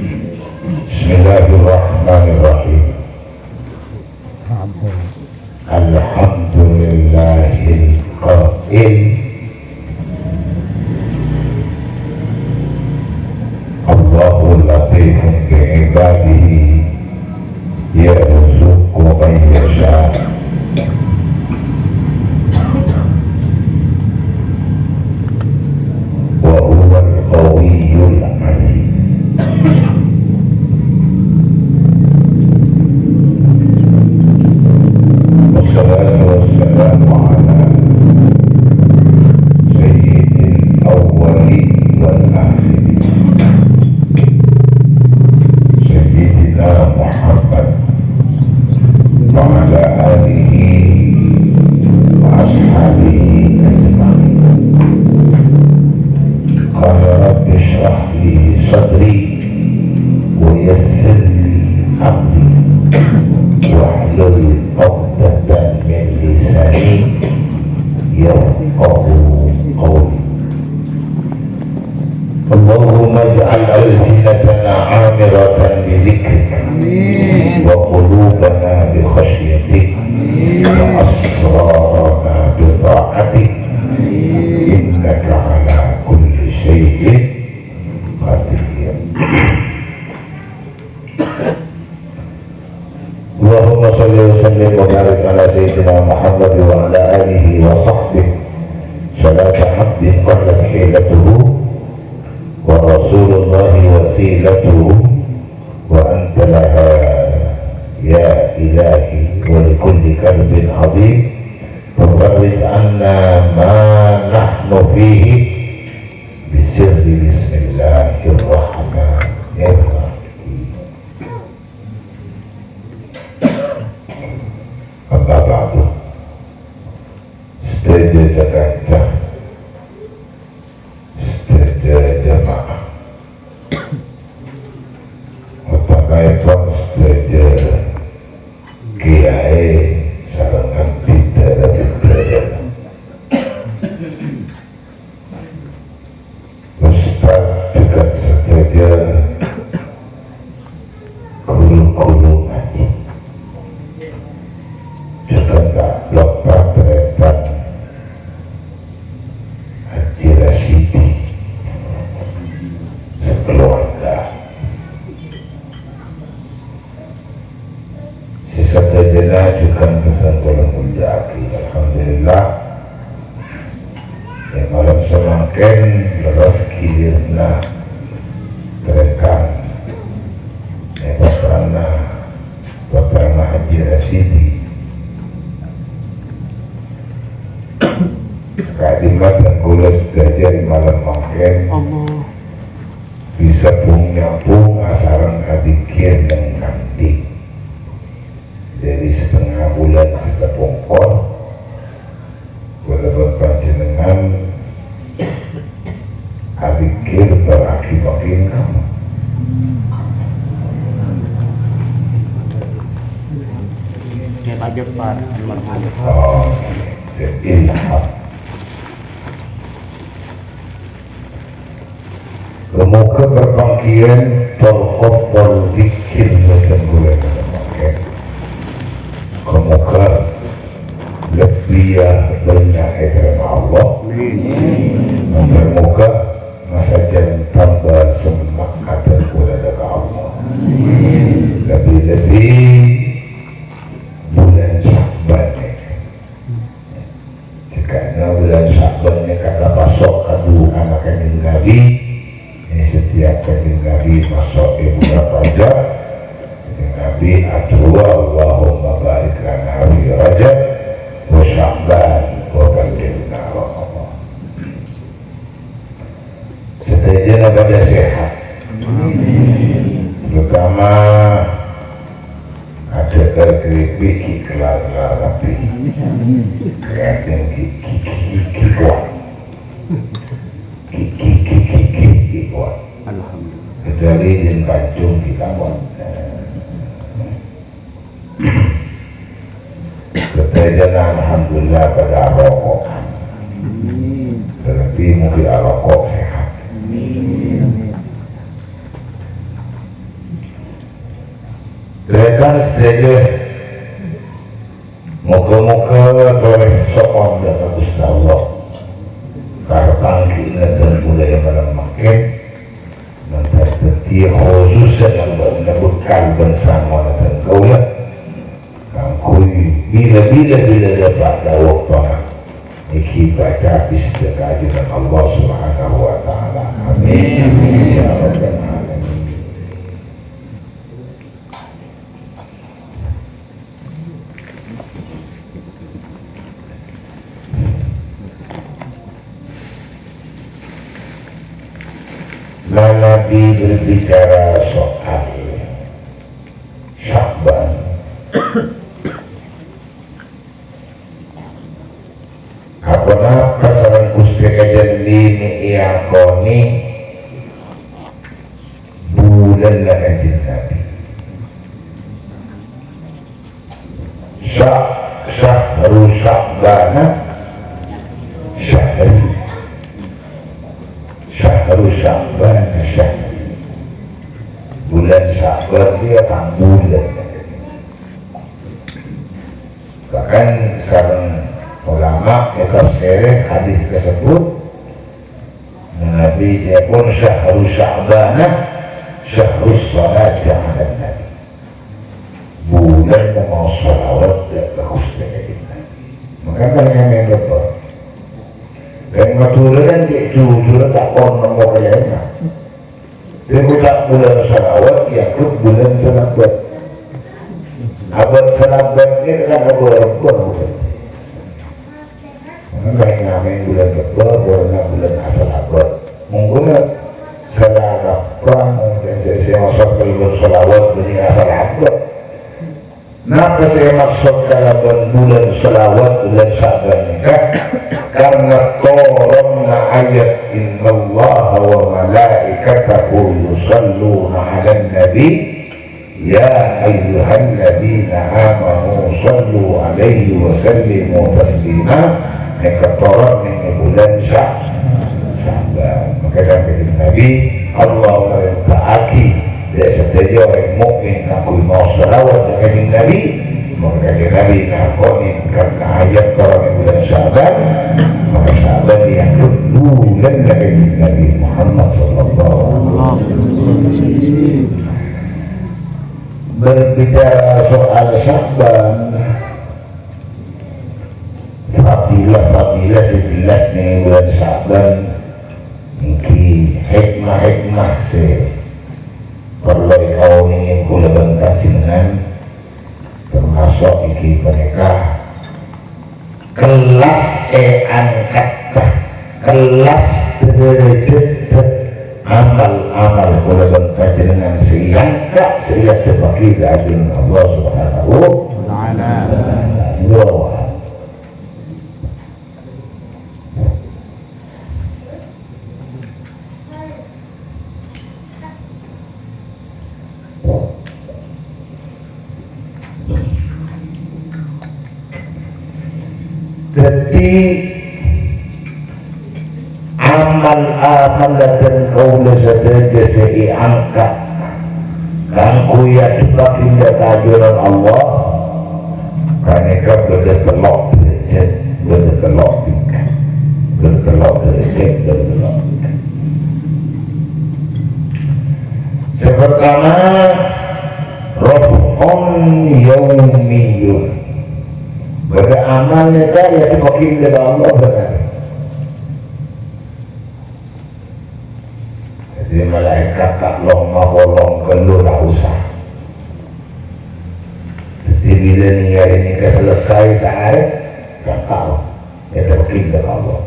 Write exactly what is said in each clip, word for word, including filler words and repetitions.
بسم الله الرحمن الرحيم. الحمد لله القائل: الله لطيف بعباده يرزق من يشاء وهو القوي العزيز. والصلاة والسلام على سيد الأولين والآخرين، سيدنا محمد وعلى آله وأصحابه أجمعين. قال: رب اشرح لي صدري ويسر لي أمري واحلل عقدة من لساني يفقهوا قولي. اللهم اجعل ألسنتنا عامرة بذكرك، آمين. وقلوبنا بخشيتك، آمين. وأسرارنا بطاعتك، آمين. إنك على كل شيء قدير. اللهم صل وسلم وبارك على سيدنا محمد وعلى آله وصحبه صلاة عبد قلت حيلته ورسول الله وسيلته وأنت لها يا إلهي ولكل كرب عظيم ففرج عنا ما نحن فيه بسر بسم الله الرحمن الرحيم. Amma ba'du. Sadhâjâ ca-kanca, sadhâjâ jemaah, otamaèpon sadhâjâ kiyaè sareng abdhina-abdhina. Ustad jhughân sadhâjâ ghuru-ghuru ngajhi. Jhughân ta' loppa tarètan Haji Rasidi sakaluarga. Sè sadhâjâna jhughân bhâdhân kaulâ molja'aghi. Alhamdulillah, è malem samangkèn lerres ghilirra tarètan, è pottrana, pottrana Haji Rasidi. Ka'dimma dhân kaulâ sadhâjâ è malem mangkèn. Allah. Bisa bhung-nyabhung asareng adzikir neng kanti. Dhâri satengnga bulân sè sapongkor, kaulâ bân panjhennengngan adzikir tor aghi-, makin kama. Ya, Pak Jafar, almarhum. Oh, ilham. Moghâ-moghâ parpangghiyân tor kottol dzikir bhâdhân kaulâ. Moghâ-moghâ lebbi bânnya' ètarèma Allah. Amin. Moghâ-moghâ masajân tamba semma' atè kaulâ ka Allah. Amin. Lebbi-lebbi bulân Sya'ban nèka. Jâgâna bulân Sya'ban nèka tapaso' ka du'ana Kanjeng Nabi. È setiap Kanjeng Nabi maso' è bulân Rajab, Kanjeng Nabi adu'a, "Allahumma barik lana fi Rajab wa Sya'ban wa ballighna Ramadan." Sadhâjâna padâ sehat. Amin. Terutama adhâ' keripik ghi' kelar-kelar rapi. Amin. Yakin ghi', ghi', ghi', ghi', ghi' kowat. Ghi', ghi', ghi', ghi', ghi', ghi' kowat. Alhamdulillah. Kecuali jin pancung ghi' kowat. Sadhâjâna alhamdulillah padâ aroko'an. Berarti mon ghi' aroko' sehat. Tarètan sadhâjâ, moghâ-moghâ torè sokonè ka Ghustè Allah. Kartangkina dhân bulâ è malem mangkèn, nèka dhâddhiyâ khusus sè nambâ-nambâ bhâkal bân sangona dhân kaulâ. Kaangghuy bilâ-bilâ bilâ dâpa' dâ' bâktona èghibâ cabis dâ' ka ajunanna Allah Subhanahu wa Ta'ala. Amin. Ya Rabbal Alamin. Nah, Nabi berbicara soal Sya'ban. Aponapa sareng Ghustè Kanjeng Nabi mè' èakonè bulânna Kanjeng Nabi? Sya-, syahru Sya'bana syahri. Syahru Sya'bana syahri. Bulân Sya'ban rèya tang bulân. Bahkan sareng ulama ètafsirè hadis tersebut, Nabi ca'èpon, "Syahru Sya'bana syahrus shalati 'alan Nabi." Bulân maos shalawat dâ' ka Ghustè Kanjeng Nabi. Mangkana nyaman apa? Rèng Madhurâ kan cè' jujur ta' pon nemmo kèyaèna. Sè ngoca' bulân shalawat, èangghep bulân salabât. Abâ' salabât nèka kan abâ' rebbhâ, bukan? Mangkana nyaman bulân rebbhâ, polana bulân asalabât. Mongghuna salabât, mongghuna sè, sè maksod bulân shalawat, bânnè asalabât. Napa sè èmaksod kalabân bulân shalawat, bulân Sya'ban nèka? Karna toronna ayat, "Innallaha wa malaikatahu yusalluna 'alan nabi, ya ayyuhalladzina amanu shallu 'alaihi wa sallimu taslima." Nèka toron neng bulân Sya-, Sya'ban. Maka dhâbuna Nabi, Allah parènta'aghi dâ' sadhâjâ orèng mukmin kaangghuy maos shalawat dâ' Kanjeng Nabi. Maka Kanjeng Nabi ngakonè karna ayat toron è bulân Sya'ban, maka Sya'ban èangghep bulânna Kanjeng Nabi Muhammad sallallahu alaihi wasallam. Berbicara soal Sya'ban, fadilah-fadilah sè jelas neng bulân Sya'ban, èngghi hikmah-hikmah sè parlo èkaonèngè kaulâ bân panjhennengngan, tamaso' èngghi panèka kellas èangkat, kellas dârâjhâddhâ amal-amal kaulâ bân panjhennengngan sè èangka', sè èadhebbhâghi ka ajunanna Allah Subhanahu wa Ta'ala. Wallahu a'lam. Dhâddhi, amal-amal dhân kaulâ sadhâjâ sè èangka' kaangghuy èadhebbhâghi dâ' ka ajunanna Allah, panèka bâdâ tello' dârâjhât, bâdâ tello' tingkat, bâdâ tello' dârâjhât, bâdâ tello' tingkat. Sè partama, raf'un yaumiyyun. Bâdâ amal nèka èadhebbhâghi dâ' ka Allah bhender. Dhâddhi, malaèkat ta' long mapolong ghâllu ta' osa. Dhâddhi, bilâ nèka nèka selesai saarè, ta' tao. Èadhebbhâghi dâ' ka Allah.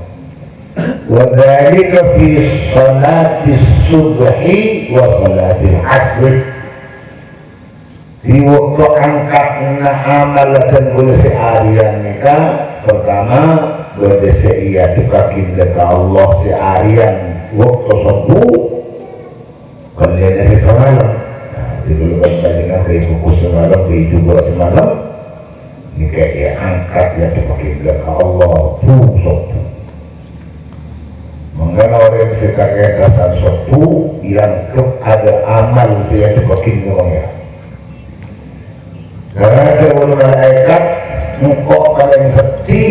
Wa dzalika fi shalatis subhi wa shalatil asri. È bâkto angka'na amal dhân kaulâ sè arèyan nèka, partama, bâdâ sè èadhebbhâghi dâ' ka Allah sè arèyan bâkto sobbhu, kallèna sè samalem. Nah, dhâddhi kaulâ bân panjhennengngan bhâi fokus samalem, bhâi jhughân samalem, nèka èangkat èadhebbhâghi dâ' ka Allah, bhung sobbhu. Mangkana orèng sè kakètasan sobbhu, èangghep adâ' amal sè èadhebbhâghi ka Pangèran. Karana dhâbuna malaèkat, "Engko' palèng seddhi,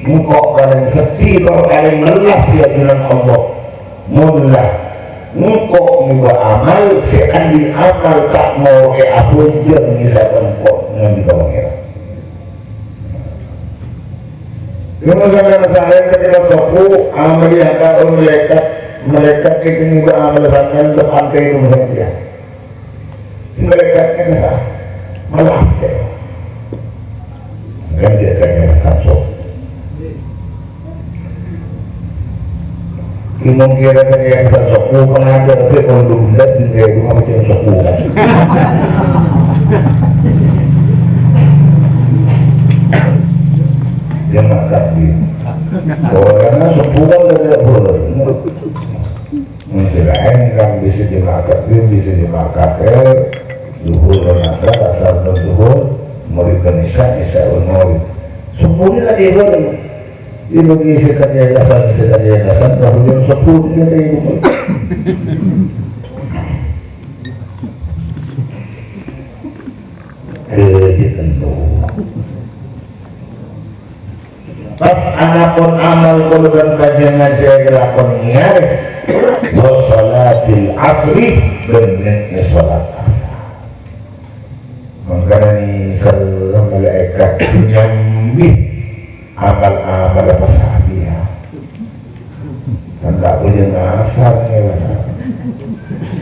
engko' palèng seddhi, tor palèng mellas, yâ Junangan Allah. Mon la engko' ngibâ amal, sè andi' amal ta' moro'è abhâjâng ngèsè'è engko' nganḍi' ka Pangèran." Yâ, masalah saya, saya kira sopo, amal yang ka malaèkat, malaèkat sè ngibâ amal sampèyan sepantè itu saja. Malaèkat kan malas, yâ. Kan jâ' tanya samso. Imam kira tanya samso, pengajar dia kalau belum lihat, dia itu macam sopo. Dia makan dia. Orangnya sopo kan tidak boleh. Mungkin laèn kan bisa jemaah takdim, bisa jemaah akhir, zuhur dan asar, asar dan zuhur, maghrib dan isya, isya dan maghrib. Subuh ni tak tiba ni. Dia bagi saya tak tiba asar, saya tak tiba asar, tak boleh subuh ni tak tiba. Kejadian tu. Pas anapon amal kaulâ bân panjhennengngan sè èkalakon ngèyarè, "Wa sholatil asri," bân nèka sholat asar. Mangkana nèser malaèkat sè nyambi amal-amal pas sampèyan. Kan ta' bhâjâng asar, yâ, Mas.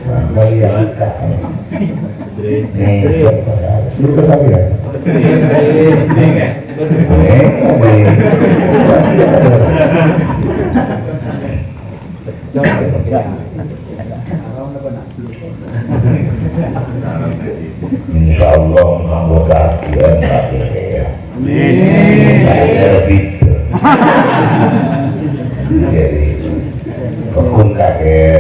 Kan ta' bhâjâng asar. Nih, siapa? Sudah tahu ya? Eh, ada. Insyaallah, anggota akhir, akhir, ya. Amin. Akhir, gitu. Jadi, rukun akhir.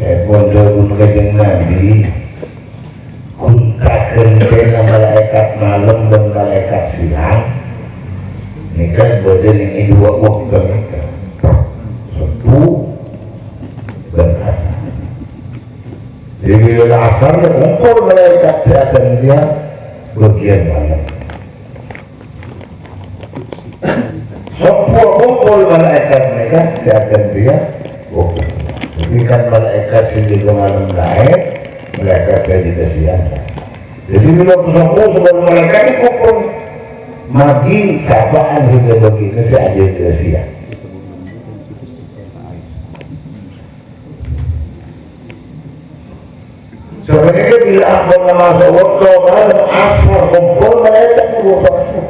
Èpon dhâbuna Kanjeng Nabi, ghun-ghântèna malaèkat malem bân malaèkat siang, nèka bâdâ nèng è duwâ' bâkto nèka, subuh bân asar. Dhâbuna asar, èkompol malaèkat sè aghântèya bâgiyân malem. Subuh èkompol malaèkat nèka sè aghântèya. Oh, dhâddhi kan malaèkat sè jâgâ malem laèn, malaèkat sè jâgâ siang laèn. Dhâddhi, bilâ subuh, sabellunna malaèkat nèka èkompol, maghi sabâ'ân sè bâgiyân sè ajâgâ siang. Sapanèka bilâ ampon maso' bâkto malem asar, kompol malaèkat nèka bâkto asar.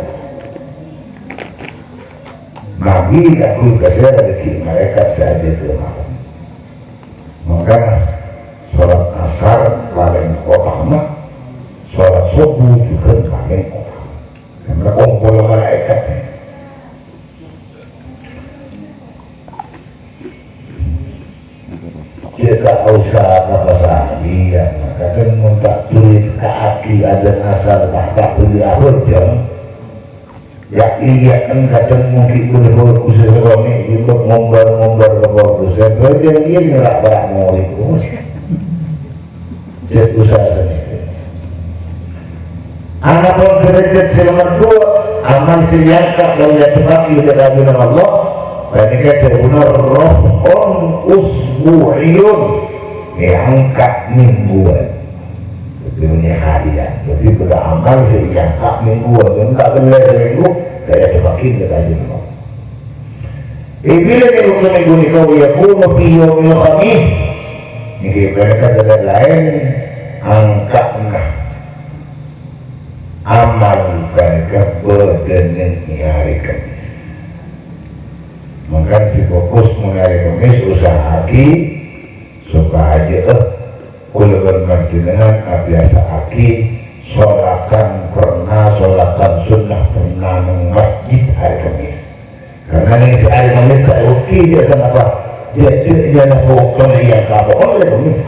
Maghi kaangghuy ka sè dhâddhi malaèkat sè ajâgâ malem. Maka, sholat asar palèng otama, sholat subuh jhughân palèng otama. Karana kompol malaèkat. Cè' ta' osa ka pasarèyan, kadhâng mon ta' tuli ètèkka'aghi adzan asar, ta' tuli abhâjâng. Ya, iyâ, kan kadhâng mon ghi' bâdâ bhâghus sè sakonè', jhughân ngombar-ngombar ka bhâghus. Sè bhâjâng iyâ nyèra' para' morèd. Cè' usaha sanèka. Anapon derajat sè nomer duwâ', amal sè èangka' bân èdhâpaghi ka Junangan Allah, panèka dhâbuna raf'un usbu'iyun, èangka' mingguan. Dhâddhi, bânnè harian. Dhâddhi, bâdâ amal sè èangka' mingguan, èangka' ghellâ' samènggu, èdhâpaghi ka Junangan Allah. Ibilâ nèng bâkto minggu nèka, yakunu fi yaumil khamis. Nèka panèka tadâ' laèn angka'na amal panèka bâdâ nèng è arè Kamis. Mangkana sè fokus mon arè Kamis, usaha'aghi sopajâ, eh, kaulâ bân panjhennengngan abiyasa'aghi sholatan pernah, sholatan sunnah pernah neng masjid arè Kamis. Karana neng sè arè Kamis ta' èwègi biasana apa? Jhâ'-jhâ' iyâ napa bâkto iyâ ka pokok arè Kemmès.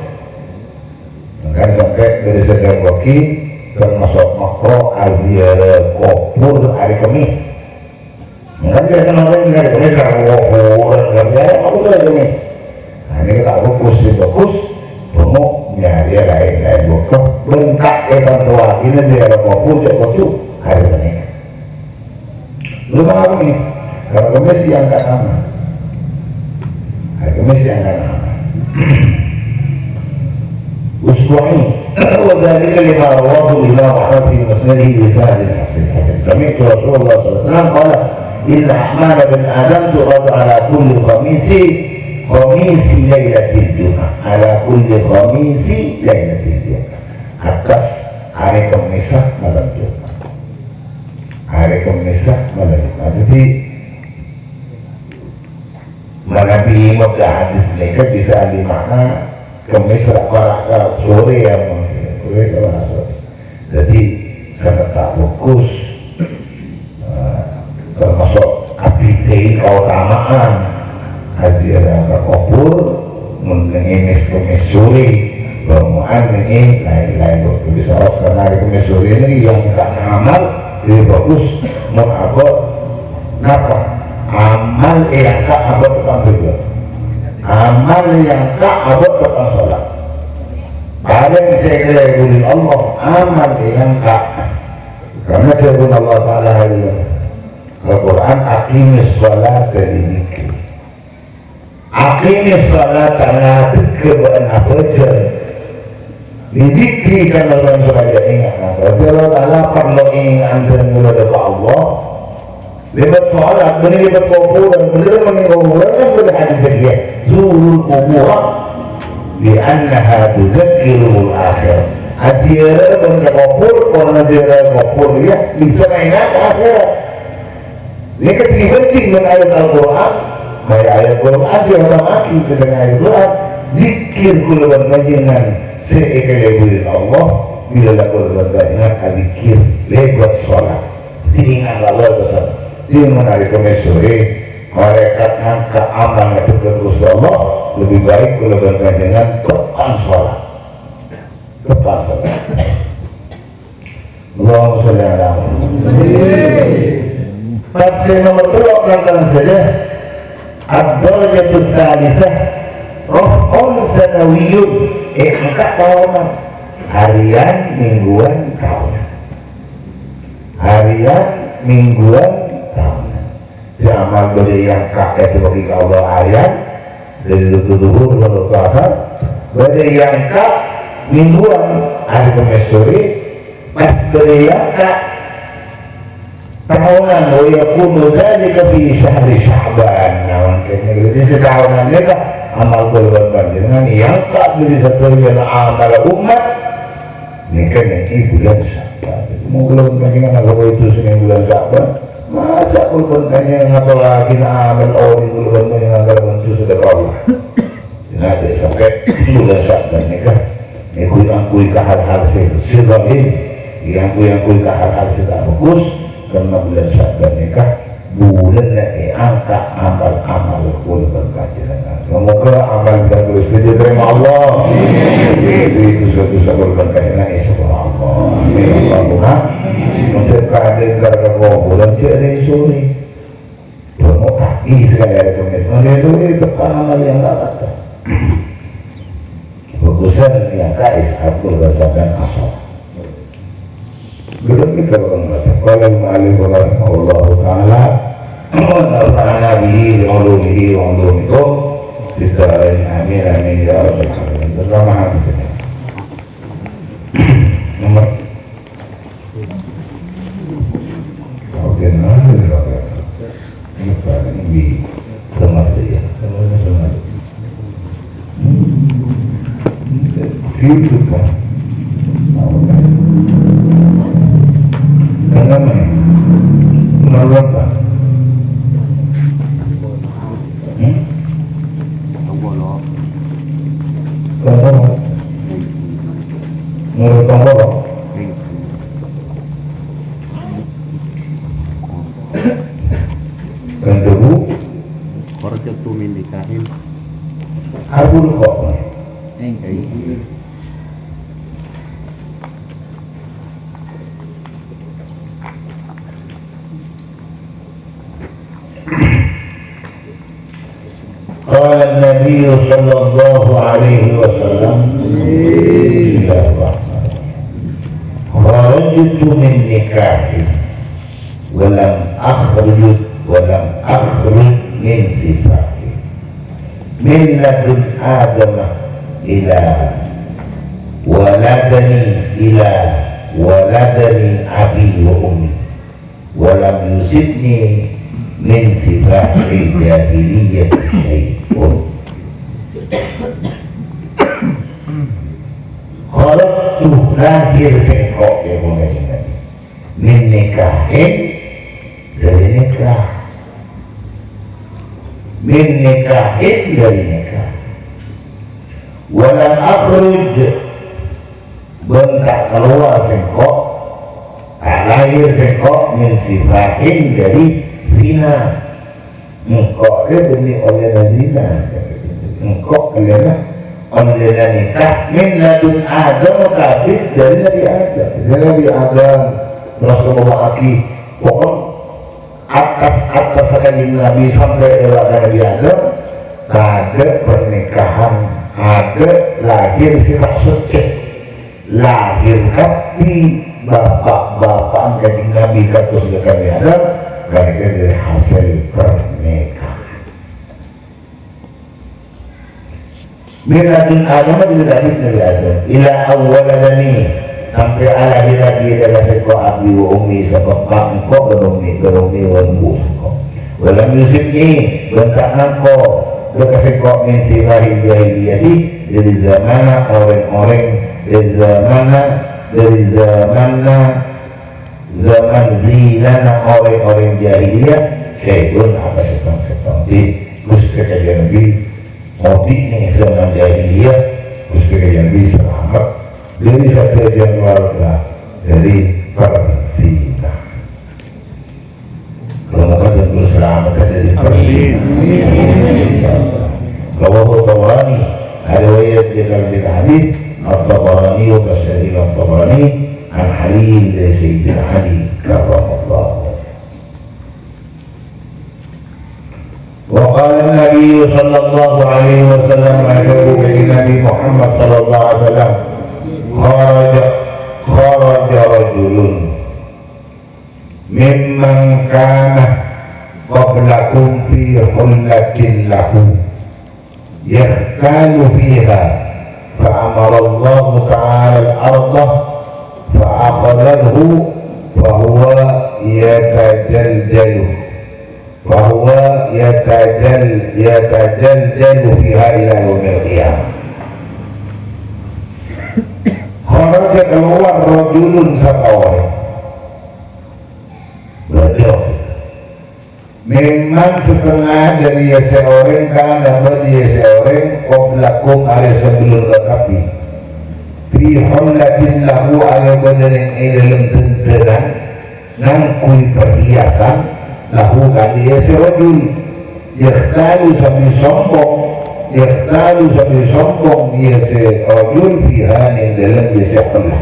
Mangkana sampè' bâdâ sè ènggi, tamaso' makruh aziarah kobhur arè Kemmès. Mangkana biasa napa arè Kemmès ka kobhur, kan ya, apa arè Kemmès. Nah, ini tak fokus, sih fokus, bengok, nyari lain-lain bâkto. Bengkak è tantowa, ini ziarah kobhur, cek kocu, arè Kemmès. Lu tahu nih, kalau Kemmès yang tak aman. Hari Kemmès yang tak aman. Usbu'i, وذلك لما رواه الإمام أحمد في مسنده بسند حسن. سمعت رسول الله صلى الله عليه وسلم قال: إن أعمال ابن آدم تعرض على كل خميس، خميس ليلة الجمعة، على كل خميس ليلة الجمعة. Atas hari Kemmès malam Jumat. Hari Kemmès malam Jumat. Jadi, manabi mudda hadis nèka bisa dimakna Kemmès ra-, ra-, ra-, sorè ya, Bang. Kemmès ra-, ra-, sorè. Jadi, sangat tak fokus, eh, tamaso' abdhina kaotamaan. Haji ada ka kobhur, mun nèng Kemmès, Kemmès sorè, rombongan nèng lain-lain bâkto bisa os karena hari Kemmès sorè nèng yang tak amal lebih bagus, mun abâ' Napa? Amal èyangka' abâ' tepang bâjâ. Amal èyangka' abâ' tepang sholat. Palèng sè èkalèburi Allah, amal èyangka'. Karena dhâbuna Allah Ta'ala halal. Al-Qur'an, "Aqimis sholata li dzikri." Aqimis sholata, ngadhegghâ bân abhâjâng. Li dzikri, karena bân sopajâ ènga' ka Allah. Jadi Allah Ta'ala parlo ènga'an bân mulâ ka Allah. Lèbât sholat, bânnè lèbât kobhurân, bânnè lèbât kobhurân kan bâdâ hadis dhâggi' ya. Zurul qubura, li annaha tudzakkirul akhirah. Aziarah bân ka kobhur, karena ziarah kobhur ya, bisa ènga' ka akhèrat. Nèka dibanding bân ayat Al-Qur'an, bâdâ ayat Qur'an sè otama'aghi, sedangkan ayat Qur'an, dzikir kaulâ bân panjhennengan sè èkalèburi Allah, bilâ la kaulâ bân panjhennengan adzikir lèbât sholat. Dhinèng Allah pesan, dhinèng hari Kemmès sorè, malaèkat ngangka' amal ngadhep ka Ghustè Allah, lebih baik kaulâ bân panjhennengan tepang sholat. Tepang sholat. Allahumma sholli ala Muhammad. Pas sè nomer tello' kantong saja. Ad-darajatu tsalitsah. Raf'un sanawiyyun. Èngka' taonan. Harian, mingguan, taonan. Harian, mingguan, taonan. Sè amal bâdâ èyangka' èdhâbuwâghi ka Allah arèyan, dâri bâkto dhuhur, bâkto asar, bâdâ èyangka' mingguan, hari Kemmès sorè, pas bâdâ èyangka' taonan, wa yakunu dzalika fi syahri Sya'ban. Nah, mangkèn nèka, dhâddhi sataonan nèka amal kaulâ bân panjhennengan èyangka' dâri sadhâjâna amal ommat, nèka neng è bulân Sya'ban. Mon kaulâ bân panjhennengan anggep itu sè neng bulân Sya'ban, Masa' kaulâ bân panjhennengan ngatoraghina amal orèng kaulâ bân panjhennengan kalaban sadhâka Allah? Nah, jhâ' sampè' bulân Sya'ban nèka èangguy-angguy ka hal-hal sè, sè zalim, èangguy-angguy ka hal-hal sè ta' bhâghus, karna bulân Sya'ban nèka bulân èangka' amal-amal kaulâ bân panjhennengan. Moghâ amal bân kaulâ sadhâjâ ètarèma Allah. Èangguy dosa-dosa kaulâ bân panjhennengan èsapora Allah. Amin. Allahumma. Mon sè padâ èngkar ka kobhurân, jhâ' rè-sorè. Dongok kaki sekali ada tulis. Mangga itu, itu kan amal yang nggak ada. Bagusan yang kais, aku berdasarkan asal. Belum kita orang baca. Qala al-mu'allif rahimahullahu ta'ala, wa nafa'ana bihi wa ulumihi wa ulumikum fid darain. Amin, amin, ya rabbal alamin. Bersama hadis ini. Nomor Oke, nah, ini pakai apa? Ini pakai ini. Sama saja. Sama saja. Hmm. Ini kan YouTube, kan? Apa kan? Kan nama ya? Nomor berapa? Hmm? Nomor berapa? Nomor berapa? Kan dulu. Kharajtu min nikahin. Ampon kok. Thank you. قال النبي صلى الله عليه وسلم، خرجت من نكاح ولم أخرج، ولم أخرج من سفاح، من لدن آدم إلى ولدني، إلى ولدني أبي وأمي، ولم يصبني من سفاح الجاهلية شيء. Kharajtu, lahir sèngko', ya, Kanjeng Nabi. Min nikahin, dhâri nikah. Min nikahin, dhâri nikah. Walam akhruj, bân ta' kalowar sèngko', ta' lahir sèngko', min sifahin, dhâri zina. Engko' rè bânnè ollèna zina. Engko' ollèna, ollèna nikah min ladun Adam, kabit dhâri Nabi Adam. Dhâri Nabi Adam, terros kabâwâ'aghi, pokok attas-attas Kanjeng Nabi sampè' ka Nabi Adam, tadâ' pernikahan, tadâ' lahir sè ta' soccè. Lahir kabbhi bapa'-bapa'an Kanjeng Nabi kados Zakaria, ghânèka dhâri hasèl pernikahan. Min ladun Adam, dhâri Nabi Adam. Ila awwaladani, sampè' alahèrraghi dhâri sèngko' abi wa ummi, sabâb engko' bân ummi, bân ummi wa embu' sèngko'. Walam yusibni, bân ta' nangko, dhâri sèngko' min sifahil jahiliyati, dhâri zamanna orèng-orèng, dhâri zamanna, dhâri zamanna, zaman zinana orèng-orèng jahiliyah, syai'un, apa sèttong-sèttong. Dhâddhi, Ghustè Kanjeng Nabi, ngodhi'i zaman jahiliyah, Ghustè Kanjeng Nabi salamet dhâri sadhâjâ keluarga dhâri perzinahan. Mudah-mudahan terus selamat dari. Amin. Rawahu Tabarani, riwayat dia dalam hadis At-Tabarani wa Syarif At-Tabarani an Ali dari Sayyidina Ali karramallahu wajhah. Wa qala Nabi sallallahu alaihi wasallam, adhâbu Nabi Muhammad sallallahu alaihi wasallam, kharaja, kharaja rajulun mimman kana qablakum fi hullatin lahu yakhtalu fiha, fa amara Allahu ta'ala al-arda fa akhadhathu fa huwa yatajaljalu, fa huwa yatajal-, yatajaljalu fiha ila yaumil qiyamah. Kharaja, kalowar, rajulun, saorèng. Bâdâ. Mimman, satengnga dhâri sè orèng, kana bâdâ sè orèng, qablakum, arè sabellunna kabbhi. Fi hullatin lahu, arè bâdâ neng è dâlem dândânan, ngangghuy perhiasan, lahu, kadhi sè rajul. Yakhtalu, sambi sombong, yakhtalu, sambi sombong, sè rajul, fiha, neng dâlem sè Allah.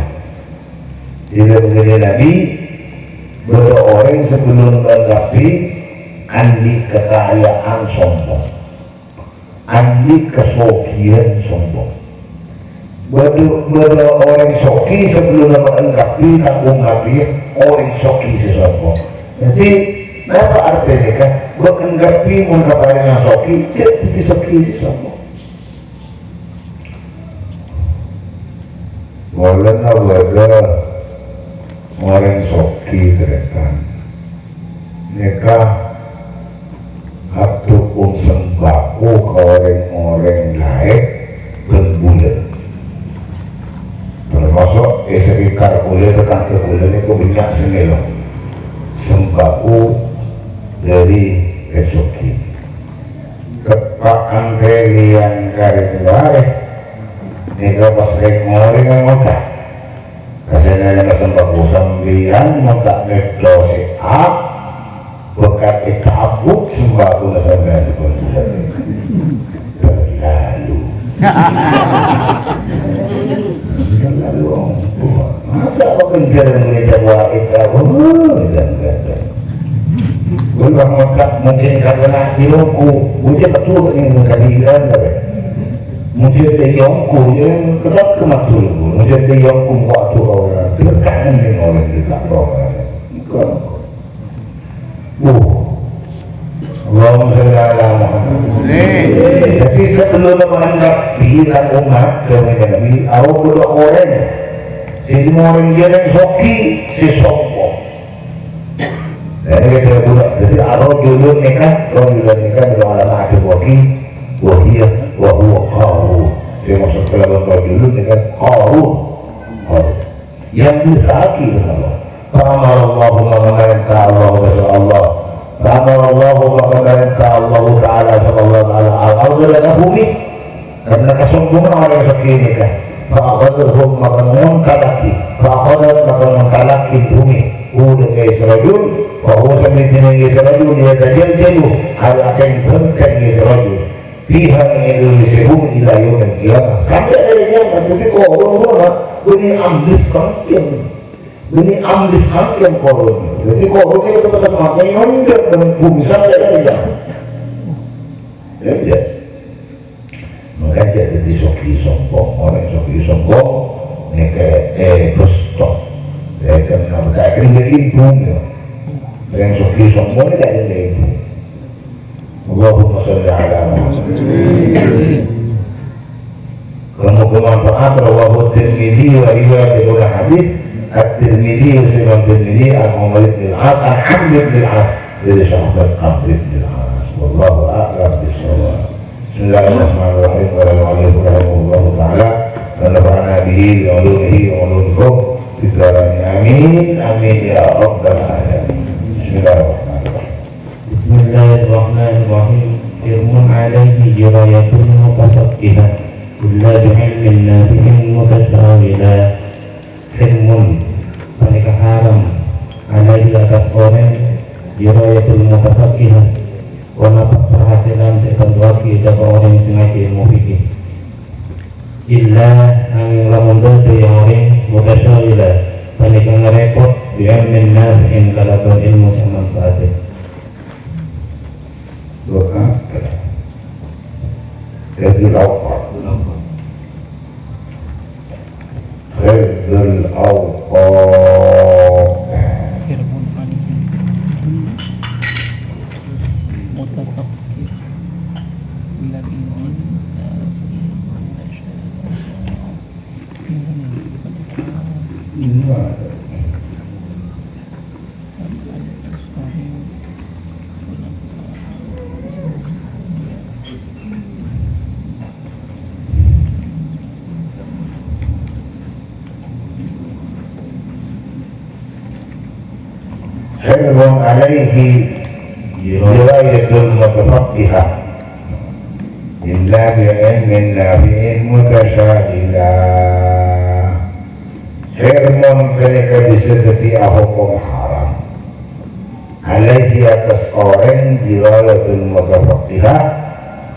Dhâddhi, Nabi, bâdâ orèng sabellunna kabbhi andi' kakaèaan sombong, andi' kasoghiyân sombong. Bâdâ, bâdâ orèng soghi sabellunna kabbhi, tangghung kabbhi orèng soghi sè sombong. Dhâddhi, napa artèna, ka? Bâ'na kabbhi mon kaparèngan soghi, jhâ' dhâddhi soghi sè sombong. Polana bâdâ orèng soghi, tarètan. Nèka atukung sembako ka orèng-orèng laèn bân bulâ. Termasuk è sekitar kulâ, tetangga kulâ nèko bânnya' sè mèlo sembako dhâri rèng soghi. Teppa'an rèng lèyan ka rèng warè, nèka pas rèng-orèng ngoca', "Kasèna sembako sampèyan mon ta' nèddhâ sè A, bhâkal ètabuk sembakona sampèyan." Lalu. Lalu. Masa' kok kenceng melihat wa'id aku? Oh, enggak, enggak, enggak. Gue bang mungkin karena ilmuku, gue cepat tuh ini mengkaji kan, tapi mungkin dia ilmuku, ya tetap ke matul. Mungkin dia ilmuku kok tuh orang, dia kangen dengan orang kita, orang. Bukan. Uh. Allahumma sholli ala Muhammad. Amin. Jadi, sebelum menghadapi umat dari Nabi, Allah butuh orang. Jadi, orang dia yang soki, si sombong. Jadi, kita budak, jadi, Allah dulu nikah, Allah dulu nikah, dulu ulama ada waki, wahiyah, wahuwa qarun. Saya maksud kalau Allah dulu nikah, qarun. Qarun. Yang bisa lagi, Allah. Fa amarallahu, maka marenta Allah, masya Allah. Fa amarallahu, maka marenta Allah Ta'ala, sapa Allah Ta'ala, al-ardha, dâ' bumi. Karena kesombongan orang yang seperti ini, kan. Fa akhadhathum, maka ngontallaghi. Fa akhadhat, maka ngontallaghi bumi. Hu, dâ' si rajul, fa huwa, sambhâna si rajul, yatajaljalu, hal akan benteng si rajul. Fiha, ing dâlem bumi, ila yaumil qiyamah. Sampai hari kiamat, jadi korun, korun, ini ambis mangkèn. Ini ambis mangkèn korun. Jadi korun itu tetap mangkèn nonjok dengan bumi sampai hari kiamat. Ya, ya. Maka jadi sogi sombong. Orang sogi sombong, ini kayak, eh, bus tok. Ya, kan, kayak ini ibu, ya. Yang sogi sombong, ini kayak ibu. Allahumma sholli ala Muhammad. Muga-muga manfaat. Rawahu Tirmidzi wa riwayat, hadis At-Tirmidzi, Imam Tirmidzi, an Umar bin Al-As, an Amr bin Al-As, dari sahabat Amr bin Al-As. Wallahu a'lam bishawab. Bismillahirrahmanirrahim. Wa rahmatullahi rahimahullahu ta'ala. Wa nafa'ana bihi wa ulumihi wa ulumikum fid darain. Amin. Amin ya rabbal alamin. Bismillahirrahmanirrahim. Bismillahirrahmanirrahim. Hirmun alaihi dirayatul mutafaqqiha illa bi'ilmin nafi'in mutasyawila. Hirmun, panèka haram, alaihi, attas orèng, dirayatul mutafaqqiha, ponapa parhasilan sè ètantoaghi dâpa' orèng sè ngajhi èlmo fikih. Illa, nangèng lamon bâdâ, ya, orèng, mutasyawila, panèka ngarèpot, bi'ilmin nafi'in, kalabân èlmo sè manfaat. Doa. Jadi, apa? Hifdzul awqaf. Hirmun alaihi. Mutafaqqiha. Illa bi'ilmin nafi'in mutasyawila. Hirmun alaihi dirayatul mutafaqqiha illa bi'ilmin nafi'in mutasyawila. Hirmun panèka bisa dhâddhi ahukum haram. Alaihi, attas orèng, dirayatul mutafaqqiha,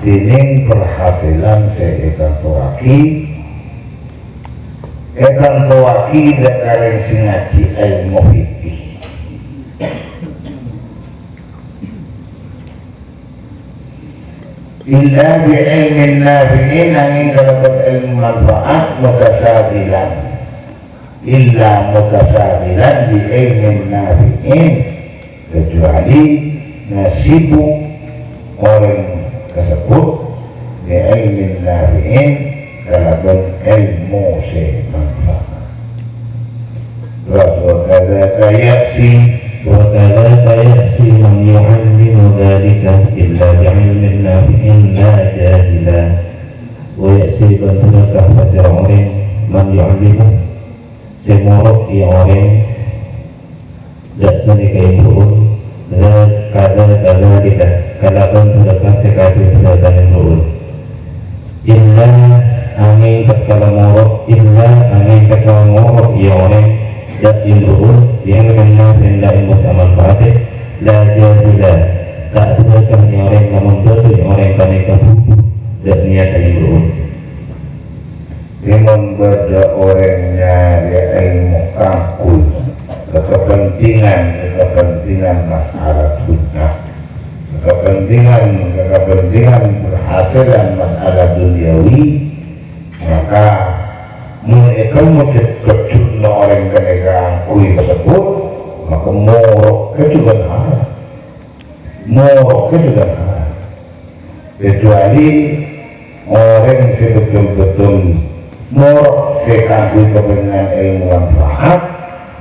dènèng parhasilan sè ètantoaghi, ètantoaghi dâ' orèng sè ngajhi èlmo fikih. Illa bi'ilmin nafi'in, nangèng kalabân èlmo manfaat, mutasyaghilan. Illa mutasyaghilan bi'ilmin nafi'in, kecuali ngasibuk orèng kasebbhut bi'ilmin nafi'in, kalabân èlmo sè manfaat. Wa kadzaka ya'si, wa kadzaka ya'si man yu'allimu dzalika illa bi'ilmin nafi'in la jahila. Wa ya'si, bân dhuraka pasèra orèng, man yu'allimu, sè moro' iyâ orèng, dâ' ghânèka èbhu'un, dâ' kadâ-kadâ kita, kalabân dhuraka sè kadhi dhuraka èbhu'un. Illa, angèng tatkala moro', illa, angèng tatkala moro' iyâ orèng, dâ' èbhu'un, iyâ mènna sè ènda' èlmo sè amanfaatè, la jahila, ta' dhuraka iyâ orèng, lamon bâdâ iyâ orèng ghânèka bhubu. Dâ' niyat aèmbu'un. Mon bâdâ orèng nyarè èlmo kaangghuy ka kabhânjingan, ka kabhânjingan masalah dhunnya, ka kabhânjingan, ka kabhânjingan berhasilan masalah dunyawi, maka mon ètemmo cè' tojjhuna orèng ghânèka kaangghuy kasebbhut, maka morok ka jhughân haram. Morok ka jhughân haram. Kecuali orèng sè betul-betul morok sè kaangghuy kabhânjingan èlmo manfaat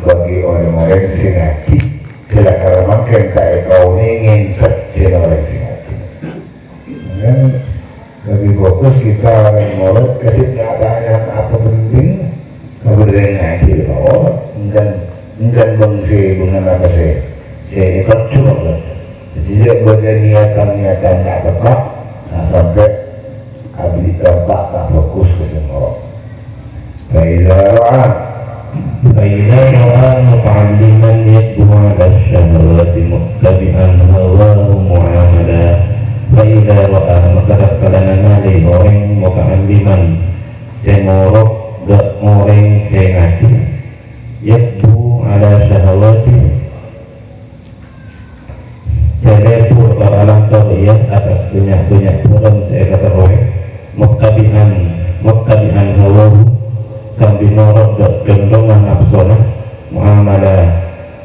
bagi orèng-orèng sè ngajhi, sè lakar mangkèn ta' èkaonèngè sajjhâna orèng sè ngajhi. Kan lebih bagus kita orang morok kasih pertanyaan apa penting, kabbhi rèng ngajhi, oh, engghân, engghân bângsa, bângsa apa sè, sè èpècco, kan. Jadi, sè bâdâ niatan-niatan ta' tepat, nah, sampè' abit dampak ta' bagus ka sè morok. Fa idza ra'a, fa idza ra'a muta'alliman yad'u 'ala syahawati muttabi'an hawahu mu'amala. Fa idza ra'a, maka tatkala nangalè orèng muta'alliman sè morok dâ' orèng sè ngajhi. Yad'u 'ala syahawati, sè lebur tor alantor, iyâ, attas bânnya'-bânnya' bhârâng sè èkaterrowè. Muttabi'an, muttabi'an hawahu, sambi norot dâ' condongnga napsona, mu'amala,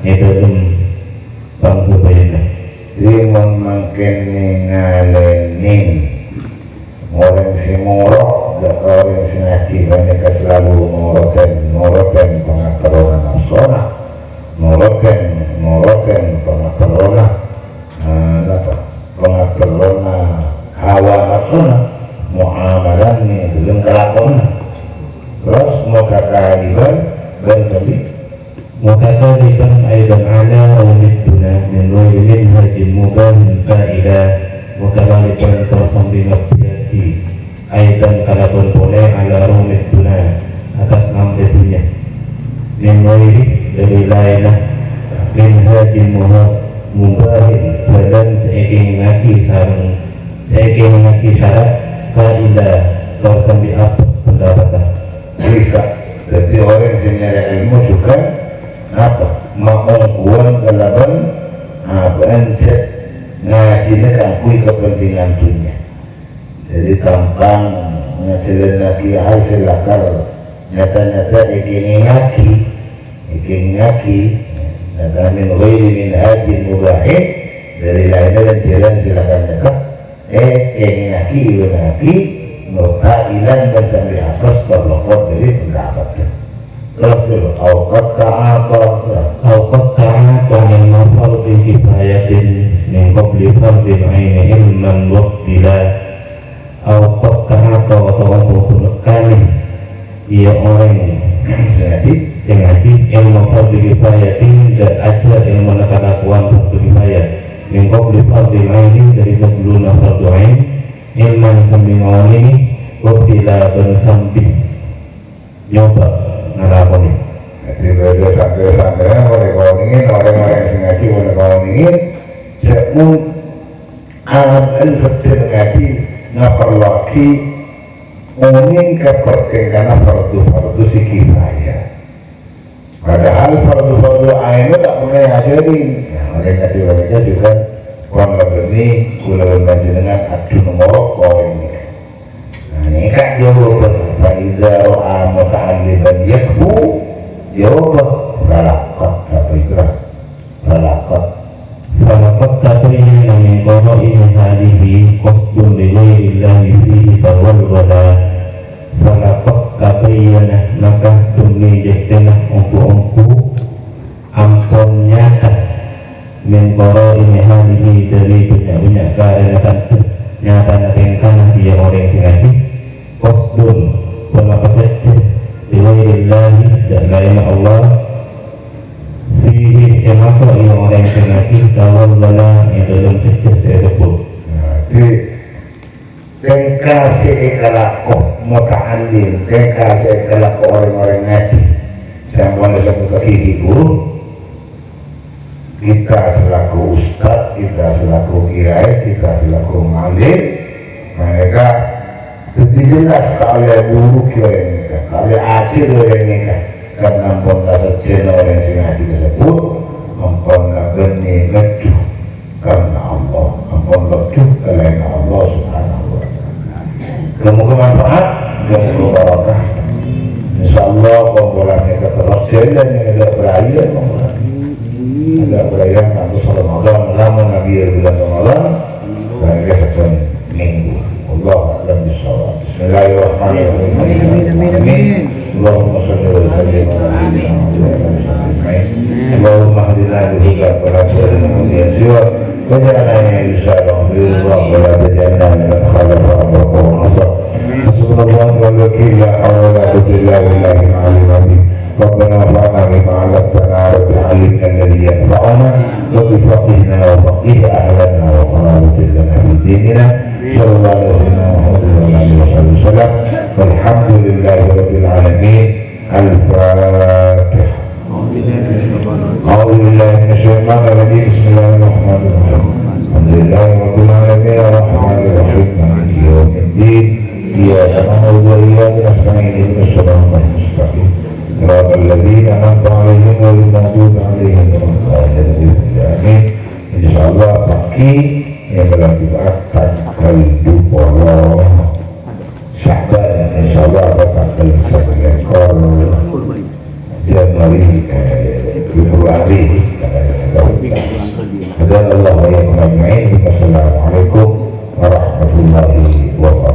è dâlem panggabâyânna. Dhimèn mangkèn ngalènè. Orèng sè morok, dâ' ka orèng sè ngajhi, panèka selalu norotan, norotan pangaterrona napsona, norotan, norotan pangaterrona, eh, napa? Pangaterrona hawa napsona, muamalanna, dâlem kalakowanna. Terros mutakaliban, bân sambi Mutakaliban aidan ala rawmid duna min ghairi minhajin mubahin fa'ila. Mutakaliban tor sambi ngabbhiyâghi aidan kalabân polè ala rawmid duna, attas ngamtè dhunnya. Min ghairi, dâri laènna, minhajin muha-, mubahin, jhâlân sè èkèngèngaghi sareng, sè èkèngèngaghi syara', fa'ila, tor sambi apes pendapatta. Bisa. Dhâddhi orèng sè nyarè èlmo jhughân napa? Maongghuwân kalabân abâ'na jhâ' ngajhina kaangghuy kabhânjingan dhunnya. Dhâddhi tampang ngajhâlânnaghi hal sè lakar nyata-nyata èkèngèngaghi, èkèngèngaghi, nyata min ghairi minhajin mubahin, dâri laènna jhâlân sè lakar nyata. Eh, èkèngèngaghi, èwènaghi, mutailan bân sambi apes, tor lopot dâri pendapat. Terros, au qad ta'ata, au qad ta'ata ilmu fardhi kifayatin min qabli fardhil aini ilman waqtila. Au qad ta'ata, otabâ ampon nekkanè. Iyâ orèng sè ngajhi, sè ngajhi èlmo fardhu kifayatin, dâ' ajhâr èlmona kalakowan fardhu kifayah. Min qabli fardhil aini, dâri sabellunna fardhu ain, ilman sambi ngaonèngè, waqtila bân sambi nyobâ ngalakonè. Dhâddhi, bâdâ santrè-santrèna polè kaonèngè, orèng-orèng sè ngajhi polè kaonèngè, jhâ' mon Aran sajjhâna ngajhi ngaparlowaghi onèng ka partèngkana fardhu-fardhu sè kifayah. Padahal fardhu-fardhu ain ta' pernah èajhâri. Nah, oleh karena itu juga pon bânnè kaulâ bân panjhennengngan adu nomor orèng nèka. Nah, nèka jawabân, "Fa idza ra'a muta'alliman yakfu," jawabân, "Falaqad," apa itu? Falaqad. Falaqad tabayyana min qara'ini halihi qasdun li ghairillahi fihi fawalwala. Falaqad tabayyana, maka dhunnya jhâ' tèna ongghu-ongghu ampon nyata. Min qara'ini halihi, dâri bânnya'-bânnya' karèna tandhâ nyatana tèngkana iyâ orèng sè ngajhi. Qasdun, ponapa sajjhâ, li ghairillahi, dâ' laènna Allah, fihi, sè maso' iyâ orèng sè ngajhi, tawalwala, è dâlem sajjhâ sè èsebbhut. Nah, dhâddhi, tèngka sè èkalako muta'allim, tèngka sè èkalako orèng-orèng ngajhi, sè ampon èsebbhuttaghi ghi' buru, kita selaku ustad, kita selaku kiai, kita selaku muallim, mangkana Jelas ta' ollè buruk orèng nèka, ta' ollè ajhâr orèng nèka, karna ampon kasajjhâna orèng sè ngajhi kasebbhut, ampon abânnè ngaddu karna Allah, ampon ngaddu ka laènna Allah Subhanahu wa Ta'ala. Moghâ-moghâ manfaat, moghâ-moghâ barokah. Insyaallah, kompolan nèka terros jhâlân, nèka bhârâjâ, kompolan. Nèka bhârâjâ, kantos Ramadan, lamun nabi bulan Ramadan, Bângkè sabbhân minggu. Wallahu a'lam bissawab. Bismillahirrahmanirrahim. Amin, amin, amin, amin. Allahumma shalli wa sallim ala sayyidina Muhammad wa ala alihi wa sahbihi ajma'in. Allahumma hdina bi hudaka wa la tuwallina bi ma'siyah. Waj'alna min ahli ridha wa ridha wa la taj'alna mimman khalafa amraka wa 'asaka. Hasbunallahu wa ni'mal wakil. La hawla wa la quwwata illa billahil aliyyil azim. ربنا انفعنا بما علمتنا، رب علمنا الذي ينفعنا، رب فقهنا وفقه أهلنا وقرابة لنا في ديننا. صلى الله على سيدنا محمد وعلى آله وصحبه وسلم. والحمد لله رب العالمين. الفاتحة. أعوذ بالله من الشيطان الرجيم. بسم الله الرحمن الرحيم. الحمد لله رب العالمين. الرحمن الرحيم. مالك يوم الدين. إياك نعبد وإياك نستعين. اهدنا الصراط المستقيم. صراط الذين أنعمت عليهم غير المغضوب عليهم ولا الضالين. آمين. Insyaallah, pagi nèka la Jumat tangghâl dupolo Sya'ban, insyaallah, tangghâl sakalèkor Januari, eh, Februari. Hadanallah wa iyyakum ajma'in. Wassalamualaikum warahmatullahi wabarakatuh.